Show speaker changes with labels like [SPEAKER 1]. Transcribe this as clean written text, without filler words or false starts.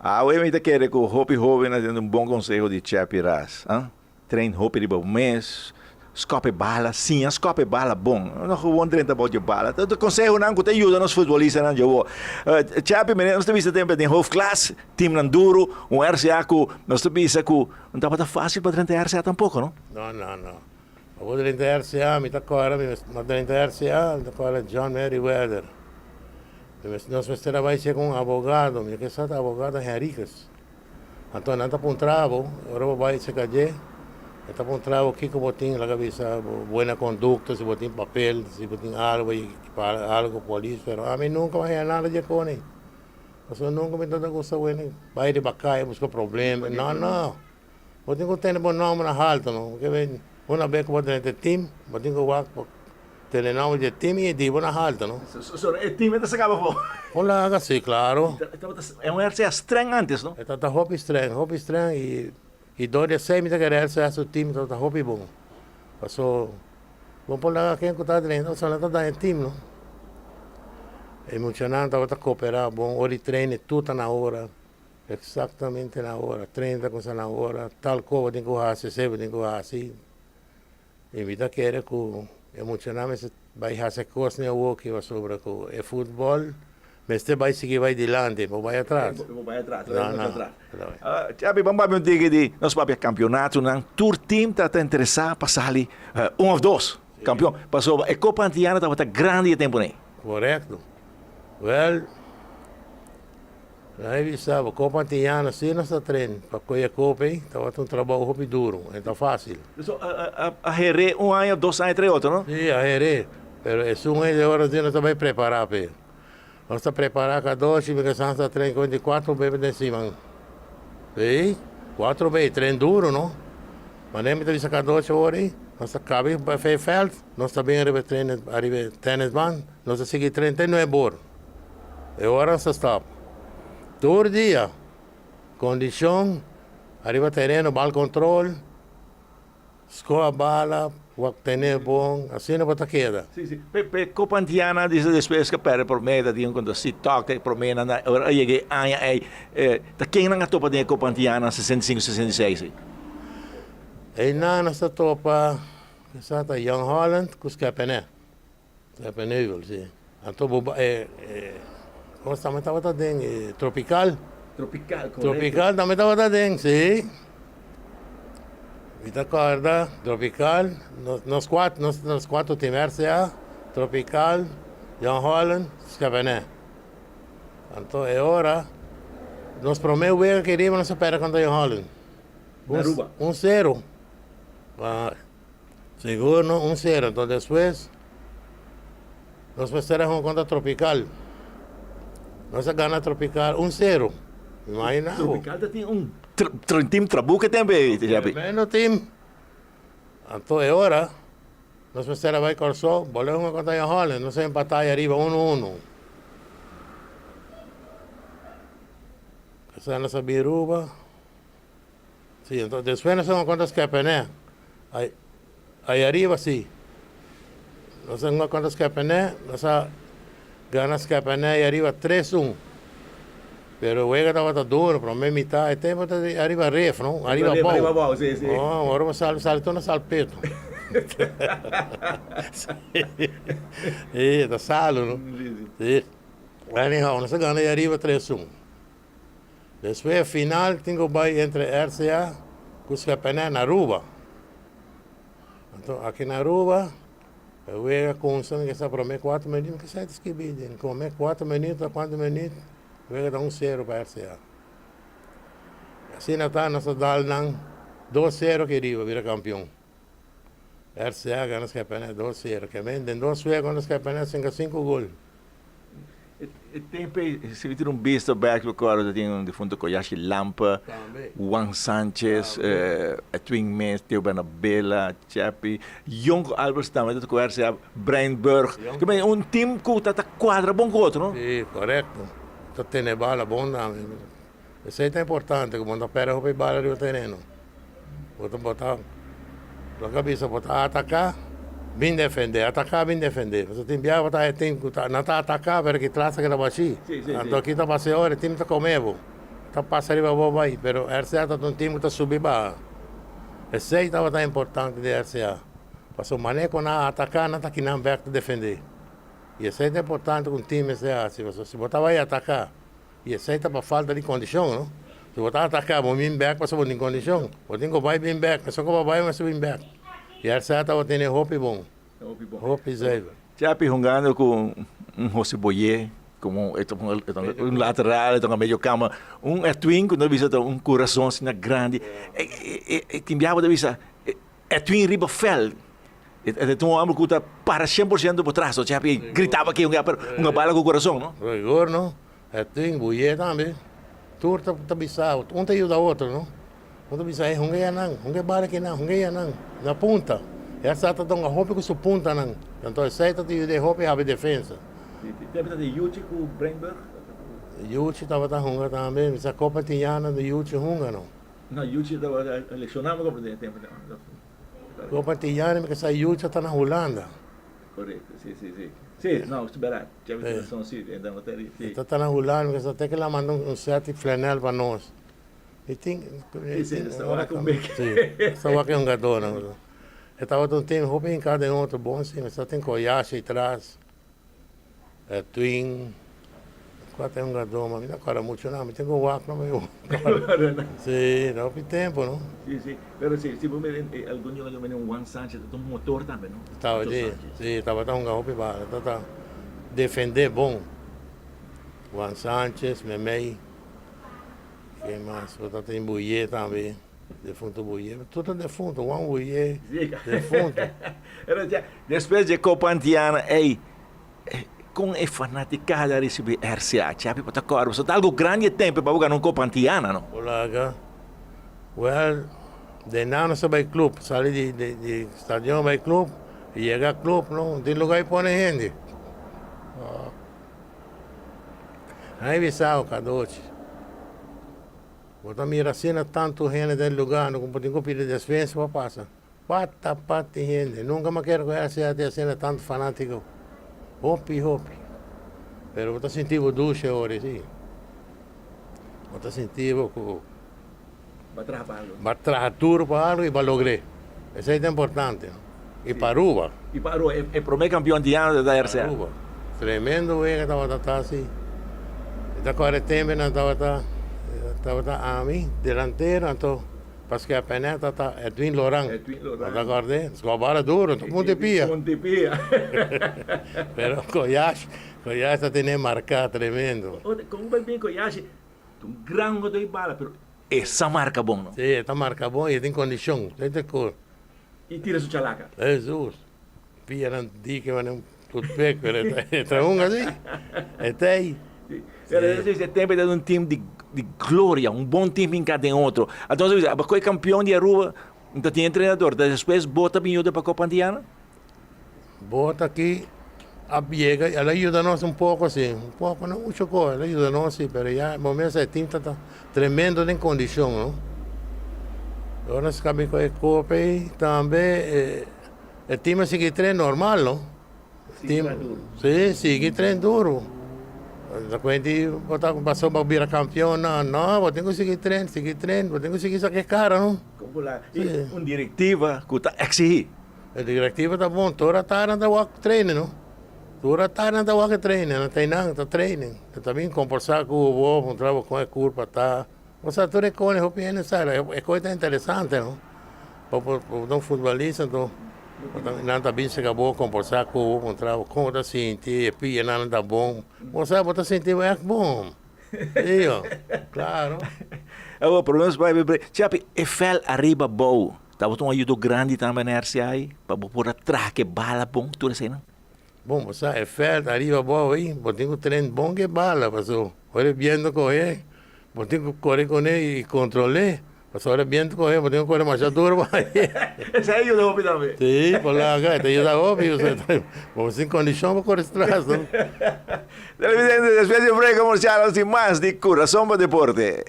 [SPEAKER 1] Awe mi ta kere ku hopi hobennan tende un bon konseho di Chappy Ras. Ah, train hopi riba bo mes, skòp e bala, siña skòp e bala bon. No gewoon drenta bou dje bala. Ta konsehonan ku ta yuda nos futbolistanan dje Chappy, mene nos ta bisa tempe den hoofdklas, teamnan duru, un RCA ku nos ta bisa ku no tabata fásil pa drenta RCA tampoko, no?
[SPEAKER 2] No, no, no. Pa bo drenta RCA, mi ta kòrda mi a drenta RCA, mi ta kòrda John Meriwether. Nos mester a bai cheka un abogado, mi ke sa ta abogado Henriquez. Anto nan ta puntra bo, ora bo bai cheka dje, e ta puntra bo kiko bo tin, laga bisa bo buena kondukta, si bo tin papel, si bo tin algo algo polis, pero ami nunka a haña nada dje kone. Pasobra nunka mi tabata gusta wende bai riba kaya buska problema, no no. Bo tin ku tene bo nòmber na haltu no, paske una bes ku bo drenta e tim, bo tin ku wak pa tene nòmber di e tim i e di bo na haltu no.
[SPEAKER 1] So e tim e ta saka bo afó?
[SPEAKER 2] Un laga si, klaro.
[SPEAKER 1] E un RCA streng antes no?
[SPEAKER 2] E tabata hopi streng, hopi streng i dor di esei mi ta kere RCA su tim tabata hopi bon. Paso bo por laga ken ku ta drenta pasobra nan ta daña e tim no. E muchanan tabata koperá bon, ora di train e tur ta na ora. Exactamente na ora, 30 cuminsa na ora, tal co bo tin cu haci, esey bo tin cu haci. Y mi ta kere cu e muchanan mester bay haci e cosnan awoki pasobra cu e futbol mester bay sigui bay dilanti, no bay atras.
[SPEAKER 1] No bay atras, no bay atras. Chapi, ban papia un tiki di nos papia campeonatonan. Tur team ta ta interesa pa sali un of dos campeon, pasobra e Copa Antiana tabata grandi e temponan.
[SPEAKER 2] Correcto. Wel. Nan a bisa bo, Kopa Antiñano si nos ta tren pa koe kopa ei, tabata un trabou hopi duru, e ta fásil.
[SPEAKER 1] So, a heré un aña, dos aña tras otro, no?
[SPEAKER 2] Si, a heré, pero esun ei de ora di nos ta bai prepará p'e. Nos ta prepará kadoshi, mi kasá ta tren ku kuatro bebe den siman. Si, kuatro bebe, tren duru, no? Manera mi ta bisa kadoshi awor ei, nos ta kabi pa veld, nos ta bin ariba e tren, ariba e tennisbaan, nos ta sigui tren te nuebe or. E ora sa stop. Tur dia, kondishon ariba tereno, bal kontrol, skoha bala, wak tene bon, asina bo ta keda.
[SPEAKER 1] Si, si. Pe, pe Copa Antiana dice despues ke perde prome ta tin un kontra Sitok te prome nan ora a yega e aña ei, ta ken nan a topa den e Copa Antiana 65, 66 ei?
[SPEAKER 2] Einan nos ta topa, kisa ta Young Holland ku Skepené. Scherpenheuvel, si. Anto bo ba e e nos tambe tabata den e Tropical.
[SPEAKER 1] Tropical, korekto.
[SPEAKER 2] Tropical tambe tabata den, si. Mi ta kòrda Tropical, nos nos kuat nos nos kuatro tim RCA, Tropical, Jong Holland, Scherpenheuvel. Anto e ora nos promé wega ke riba nos a pèrdè kontra Jong Holland.
[SPEAKER 1] Na Aruba.
[SPEAKER 2] Un sero. Sigur no un sero, enton despues nos mester a hunga kontra Tropical. Nos a gana Tropical un sero. Imagina bo.
[SPEAKER 1] Tropical ta tin un team trabuke tempo ei, Jeppy.
[SPEAKER 2] Tremendo team. Anto e ora nos mester a bai Kòrsou, bolbe hunga kontra Jong Holland. Nos a empatá ai ariba uno uno. Esei nos a bin Aruba. Sí, enton despues nos a hunga kontra Skepené. Ai ai ariba sí. Nos a hunga kontra Skepené, nos a gana Skepené ai ariba tres un. Pero e wega tabata duro, prome mitad e tempo ta ariba ref, no? Ariba abou.
[SPEAKER 1] Ariba abou, sí, sí.
[SPEAKER 2] Oh, ora bo sali, sali tur na salpeto. Sí, ta salu, no?
[SPEAKER 1] Sí, sí.
[SPEAKER 2] Sí. Anyhow, nos a gana ai ariba tres un. Despues e final tin ku bai entre RCA ku Skepené na Aruba. Anto aki na Aruba e wega kumsa mi kisa prome kuatro minüt mi kisa ta skibi den prome kuatro minüt o kuantu minüt wega ta un sero pa RCA. Asina ta nos a dal nan dos sero aki riba bira kampion. RCA gana Skepené dos sero ke men den dos wega kontra Skepené sinka sinku gol.
[SPEAKER 1] E tempo ei, si mi tin un bista bek, mi acorda ta tin un difunto Koyashi Lampe, Juan Sanchez, Edwin Mes, Theo Bernabela, Chappy, Jonko Alberts tambe ta ku RCA, Brian Burg. Un team ku ta ta cuadra bon ku otro, no?
[SPEAKER 2] Si, korekto. Ta tene bala bon tambe. Esei ta importante, ku bo no ta perde hopi bala riba tereno. Bo ta bota loke a bisa bo ta ataká, bin defendé, ataká, bin defendé. Pasobra tin biaha bo ta haña tim ku ta nan ta ataká pero ki tras ta keda bashí. Anto aki ta pasa e ora e tim ta kome bo. ta pasa riba bo bai, pero RCA ta un team ku ta subi baha. Esei tabata importante di RCA, pasobra manera ku nan a ataká nan ta kinan bèk ta defendé. I esei ta importante ku un team mester hasi, pasobra si bo ta bai ataká i esei ta pa falta di kondishon, no? Si bo ta ataká bo bin bèk pasobra bo tin kondishon, bo tin ku bai bin bèk, mesun ku bo bai bo mester bin bèk. I RCA tabata tene hopi bon. Hopi zuiver.
[SPEAKER 1] Chapi hungando ku un Jose Boyé komo e ta un lateral, e ta un medio kama, un Edwin ku no bisa ta un kurason asina grandi. E tin biaha bo ta bisa Edwin riba vèlt e ta un hòmber ku ta para shen por shento bo tras. Chapi gritaba aki hunga pero hunga bala ku kurason no.
[SPEAKER 2] Rigor no. Edwin, Boyé tambe. Tur ta bisa un ta yuda otro no. Bo ta bisa, Hey, hunga e anan, hunga e bala kinan, hunga e anan. Na punta. E a sa ta donga hopi ku su puntanan. Anto esei ta yuda e hopi habi defensa.
[SPEAKER 1] Tabata di Yuchi ku Breinburg?
[SPEAKER 2] Yuchi tabata hunga tambe. Mi sa Copa Antillana di Yuchi hunga no.
[SPEAKER 1] No, Yuchi tabata lesioná mi komprende e tempu.
[SPEAKER 2] Copa Antillana mi ke sa Yuchi ta na Hulanda.
[SPEAKER 1] Korekto, si, si, si. Si, no, su bèrdat. Chavi tin rason, si.
[SPEAKER 2] E ta na Hulanda, mi ke sa te ke el a manda un sèt di flanèl pa nos. Mi tin
[SPEAKER 1] ora ku mi
[SPEAKER 2] sta wak e hungadónan. E tabata un tim hopi hinká den otro bon si. Mi sta tin Koyashi tras, Edwin, kua ta e hungadó ma mi no kòrda muchu nan. Mi tin ku wak nan mi kòrda. Si, ta hopi tempu no.
[SPEAKER 1] Si, si. Pero si, si bo mira algun hungadó manera un Juan Sanchez ta un motor tambe no.
[SPEAKER 2] Tabata, si, tabata hunga hopi bala. Tabata defendé bon. Juan Sanchez, Memey. Ken mas? Bo ta tin Buyé tambe, defunto Buyé. Tur ta defunto, Juan Buyé, defunto.
[SPEAKER 1] Despues dje Copa Antiana ey, kon e fanaticada a ricibi RCA? Chapi bo ta corda, pasobra ta algo grandi e tempo pa bo gana un Copa Antiana, no?
[SPEAKER 2] Bo laga. Well, den nan nos a bay club, sali di di stadion bay club, yega club no tin lugar di pone hende. Ai bisao kadochi. Bo ta mira asina tantu hende den lugá no ku bo tin ku pidi despensa pa pasa. Pata pata di hende. Nunka mi a kere ku RCA tin asina tantu fanátiko. Hopi hopi. Pero bo ta sinti bo dushi awor si. Bo ta sinti bo ku.
[SPEAKER 1] Bo a traha pa algu.
[SPEAKER 2] Bo a traha duru pa algu i bo a logr'é. Esei ta importante. I pa Aruba.
[SPEAKER 1] I pa Aruba. E promé kampion di aña ta RCA.
[SPEAKER 2] Aruba. Tremendo wega tabata ta si. Mi ta kòrda e tempu nan tabata tabata ami delantero anto paske apenas tabata Edwin Loran.
[SPEAKER 1] Edwin Loran.
[SPEAKER 2] Bo ta kòrd'é? Skòp bala duru anto punta e pia.
[SPEAKER 1] Punta e pia.
[SPEAKER 2] Pero Koyashi Koyashi ta tene marká tremendo.
[SPEAKER 1] Kon bai bin Koyashi? Ta un gran hungadó di bala pero e sa marka bon no.
[SPEAKER 2] Si e ta marka bon y e tin kondishon. Esei ta kos.
[SPEAKER 1] Y tira su chalaka.
[SPEAKER 2] Hesus. Pianan diki manera un toothpick pero e ta hunga si. E ta ey.
[SPEAKER 1] Pero e si e tempo e ta un team di di gloria, un bon team hinka den otro. Entonces bisa aba koe kampion di Aruba ta tin entrenador, ta despues bo ta bin yuda pa Copa Antiana?
[SPEAKER 2] Bo ta aki a yega, el a yuda nos un poko si, un poko no mucho ko, el a yuda nos si, pero ya bo mester e team ta ta tremendo den kondishon no. Ora nos kaba ku e kopa ei tambe e team a sigui tren normal no.
[SPEAKER 1] Sigui tren duru.
[SPEAKER 2] Si, sigui tren duru. Ta kuenta bo ta pasobra bo bira kampion no, no, bo tin ku sigui tren, sigui tren, bo tin ku sigui saka e kara no.
[SPEAKER 1] Un direktiva ku ta eksihí.
[SPEAKER 2] E directiva ta bon, tur a tarde nan ta wak training no. Tur a tarde nan ta wak e training, nan ta einan ta training. Nan ta bin comporsa cu bo, puntra bo con e curpa ta. Bo sa tur e cone hopi hende sa, e cos ta interesante no. Pa bo ta un futbolista anto nan ta bin cerca bo comporsa cu bo, puntra bo con bo ta sinti, e pianan ta bon. Bo sa bo ta sinti bo echt bon. Iyo, claro.
[SPEAKER 1] Awor, por lo menos bai bai bai. Chapi, e vel ariba bou. Tabata un ayudo grandi tambe na RCI pa bo por a traha ke bala bon tur eseinan?
[SPEAKER 2] Bon, bo sa e veld ariba abou ei, bo tin ku train bon ke bala paso ora e biento kohe bo tin ku kore kuné i kontrol'é paso ora e biento kohe bo tin ku kore masha duru pa hañ'é.
[SPEAKER 1] Esei a yuda hopi tambe.
[SPEAKER 2] Si, por laga e ta yuda hopi bo sin kondishon pa kore tras no.
[SPEAKER 1] Televidente, despues di un break komersial nos tin mas di Kurason pa Deporte.